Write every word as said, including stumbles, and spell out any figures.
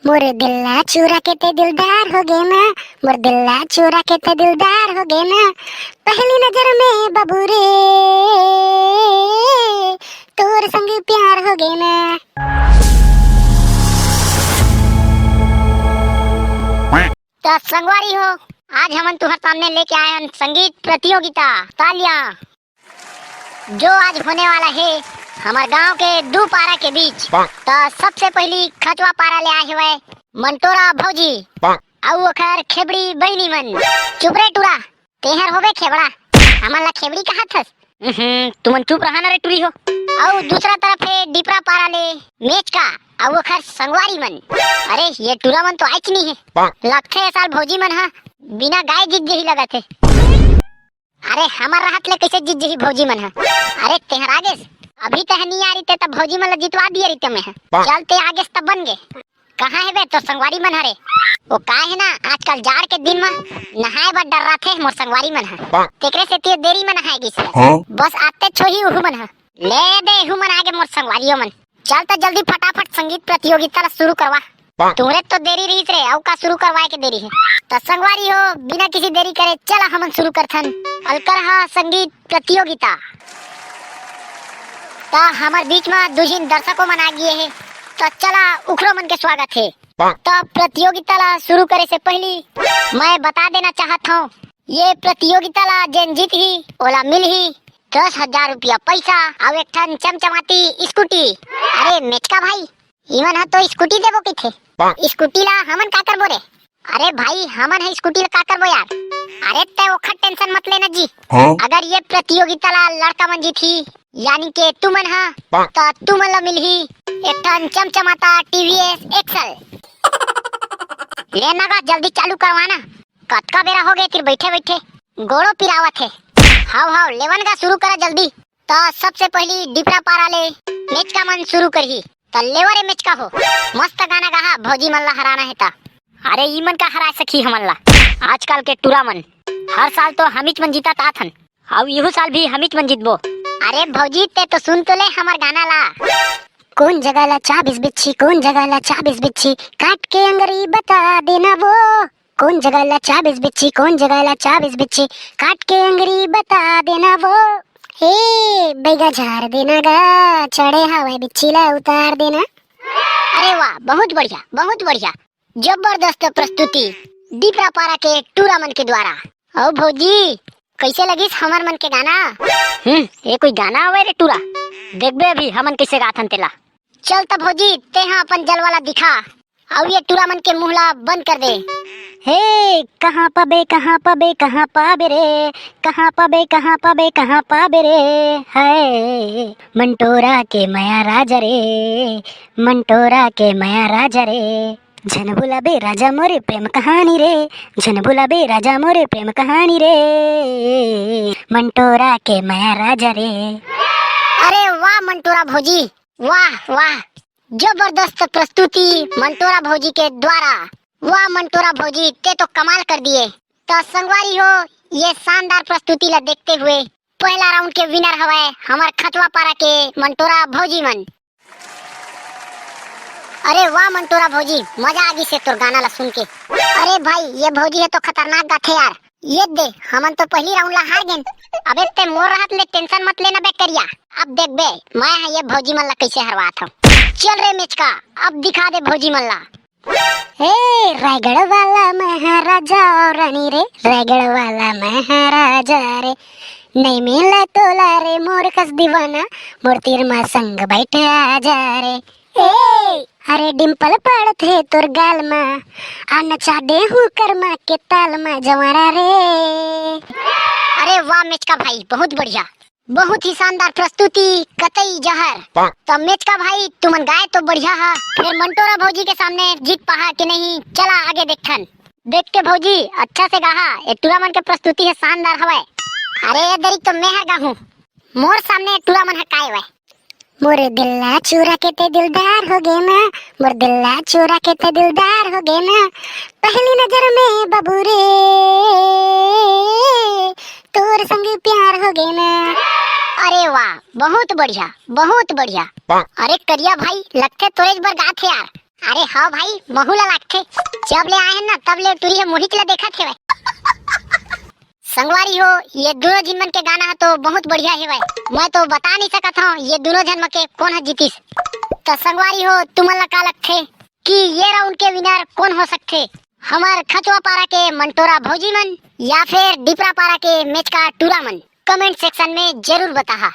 मोर दिल ला चुरा के ते दिलदार हो गे ना, मोर दिल ला चुरा के ते दिलदार हो गे ना, पहली नजर में बाबू रे, तोर संग प्यार हो गे ना। तो संगवारी हो, आज हमन तुहर सामने लेके आए हन संगीत प्रतियोगिता। तालियां। जो आज होने वाला है हमार गांव के दू पारा के बीच। तो सबसे पहली खचवा पारा ले आए हुए मंटोरा भौजी, अउ ओखर खेबड़ी बहिनी मन। चुप रे टूरा, तेहर होबे खेबड़ा, हमन ला खेबड़ी कहत हस? हम्म, तुमन चुप रहा ना रे टूरी हो। अउ दूसरा तरफ है डिपरा पारा ले मेचका, अउ ओखर संगवारी मन। अरे ये टूरा मन तो आइच नहीं है। लगथे ए साल भौजी मन हा बिना गाय जीत जही लगत है। अरे हमर रहत ले कैसे जीत जही भौजी मन ह? अरे तेहर आगेस, अभी तेह नी आ रही ते तब भौजी मन ल जितवा दिए रही ते मैं ह। चल ते आगेस तब बन गे। कहाँ हे बे तोर संगवारी मन हरे? वो का है ना, आजकल जाड़ के दिन म नहाए बर डर्राथे मोर संगवारी मन ह। तेकरे से ते देरी म नहाए गिस। बस आते छोही उहू मन ह। ले दे, उहू मन आगे मोर संगवारियों मन। चल त जल्दी फटाफट संगीत प्रतियोगिता ला शुरू करवा। तुहरे तो देरी रहिस रे, अउ का शुरू करवाए के देरी है। त संगवारी हो, बिना किसी देरी करे चला हमन शुरू करथन। अलकर हा संगीत प्रतियोगिता। त हमर बीच म दू झिन दर्शकों मन आ गिए हे, त चला उखरो मन के स्वागत हे। त प्रतियोगिता ला शुरू करे से पहली मैं बता देना चाहत हूँ, ये प्रतियोगिता ला जेन जीतही ओला मिलही दस हजार रुपया पैसा अउ एक ठन चमचमाती स्कूटी। अरे मेचका भाई, इमन ह तो स्कूटी देबो कहिथे। स्कूटी ला हमन का करबो रे? अरे भाई, हमन ह स्कूटी ला का करबो यार? अरे तै ओखर टेंशन मत लेना जी। अगर ये प्रतियोगिता ला लड़का मन जीतही, यानी के तुमन ह, त तुमन ला मिलही एक ठन चमचमाता टीवीएस एक्सल। लेना गा, जल्दी चालू करवाना। कतका बेरा हो गे तिर बैठे बैठे, गोड़ो पिरावत हे। हाव हाव, लेवन गा, शुरू करा जल्दी। त सबसे पहली डिपरा पारा ले मेचका मन शुरू करही। त लेवा रे मेचका हो, मस्त गाना गाहा, भौजी मन ला हराना हे त। अरे ई मन का हरा सकही हमन ला? आजकल के टूरा मन हर साल तो हमीच मन जीतत आत हन, अउ इहू साल भी हमीच मन जीतबो। अरे भौजी ते तो सुन तो ले हमर गाना ला। कोन जगह ला चाबिस बिच्छी, कोन जगह ला चाबिस बिच्छी, काट के अंगरी बता देना वो। कोन जगह ला चाबिस बिच्छी, कोन जगह ला चाबिस बिच्छी, काट के अंगरी बता देना वो। हे बैगा झार देना गा, चढ़े हवय बिच्छी ला उतार देना। अरे वाह, बहुत बढ़िया, बहुत बढ़िया, जबरदस्त प्रस्तुति डिपरा पारा के टूरा मन के द्वारा। अउ भौजी, कैसे लगिस हमर मन के गाना? हम्म, ये कोई गाना हवय रे टूरा? देखबे अभी हमन कैसे गाथन तेला। चल त भौजी, तेहा अपन जलवा ला दिखा, अउ ये टूरा मन के मुंह ला बंद कर दे। हे, कहाँ पाबे, कहाँ पाबे, कहाँ पाबे रे, कहाँ पाबे, कहाँ पाबे, कहाँ पाबे रे, हाय। मंटोरा के मया राजा रे, मंटोरा के मया राजा रे, झन भुलाबे राजा मोरे प्रेम कहानी रे, झन भुलाबे राजा मोरे प्रेम कहानी रे, मंटोरा के मया राजा रे। अरे वाह मंटोरा भौजी, वाह वाह, जबरदस्त प्रस्तुति मंटोरा भौजी के द्वारा। वाह मंटोरा भौजी, ते तो कमाल कर दिए। तो संगवारी हो, ये शानदार प्रस्तुति ला देखते हुए पहला राउंड के विनर हवय हमर खचवा पारा के मंटोरा भौजी मन। अरे वाह मंटोरा भौजी, मजा आ गिस हे तोर गाना ला सुन के। अरे भाई, ये भौजी हे तो खतरनाक गाथे यार। ये दे, हमन तो पहली राउंड ला हार गेन। अबे ते मोर रहत ले टेंशन मत लेना बे करिया। अब देखबे, मैं ह ये भौजी मन ला कैसे हरवात हूँ। चल रे मेचका, अब दिखा दे भौजी मन ला। हे रायगढ़ वाला महाराजा और रानी रे, रायगढ़ वाला महाराजा रे, नहीं मिला तोला रे मोर कस दीवाना, मोर तीर मा संग बैठे आजा रे। ए, अरे डिंपल पड़त हे तोर गाल मा, आ नचा दे हूँ करमा के ताल मा जवारा रे। अरे वाह मेचका भाई, बहुत बढ़िया, बहुत ही शानदार प्रस्तुति, कतई जहर। तो मेचका भाई, तुमन गाए तो बढ़िया हा, फिर मंटोरा भौजी के सामने जीत पाहा कि नहीं, चला आगे देखथन। देख के भौजी, अच्छा से गाहा, ए टूरा मन के प्रस्तुति हे शानदार हवय। अरे ए दरी तो मैं हर गाहूँ, मोर सामने ए टूरा मन ह काय वय। मोर दिल ला चुरा के ते दिलदार हो गे ना, मोर दिल ला चुरा के ते दिलदार हो गे ना, पहली नजर में बाबू रे, तोर संग प्यार हो गे ना। अरे वाह, बहुत बढ़िया, बहुत बढ़िया। अरे करिया भाई, लगथे तोरेच बर गात हे यार। अरे हाँ भाई, महू ला लागथे। जब ले आए हन ना, तब ले टूरी ह मोहिच ला देखत हेवय। संगवारी हो, ये दोनों झिन मन के गाना ह तो बहुत बढ़िया हेवय। मैं तो बता नहीं सकत हूँ ये दोनों झन म के कौन ह जीतिस। तो संगवारी हो, तुमन ला का लगथे कि ये राउंड के विनर कौन हो सकथे? हमर खचवा पारा के मंटोरा भौजी मन या फिर डिपरा पारा के मेचका टूरा मन? कमेंट सेक्शन में जरूर बताहा।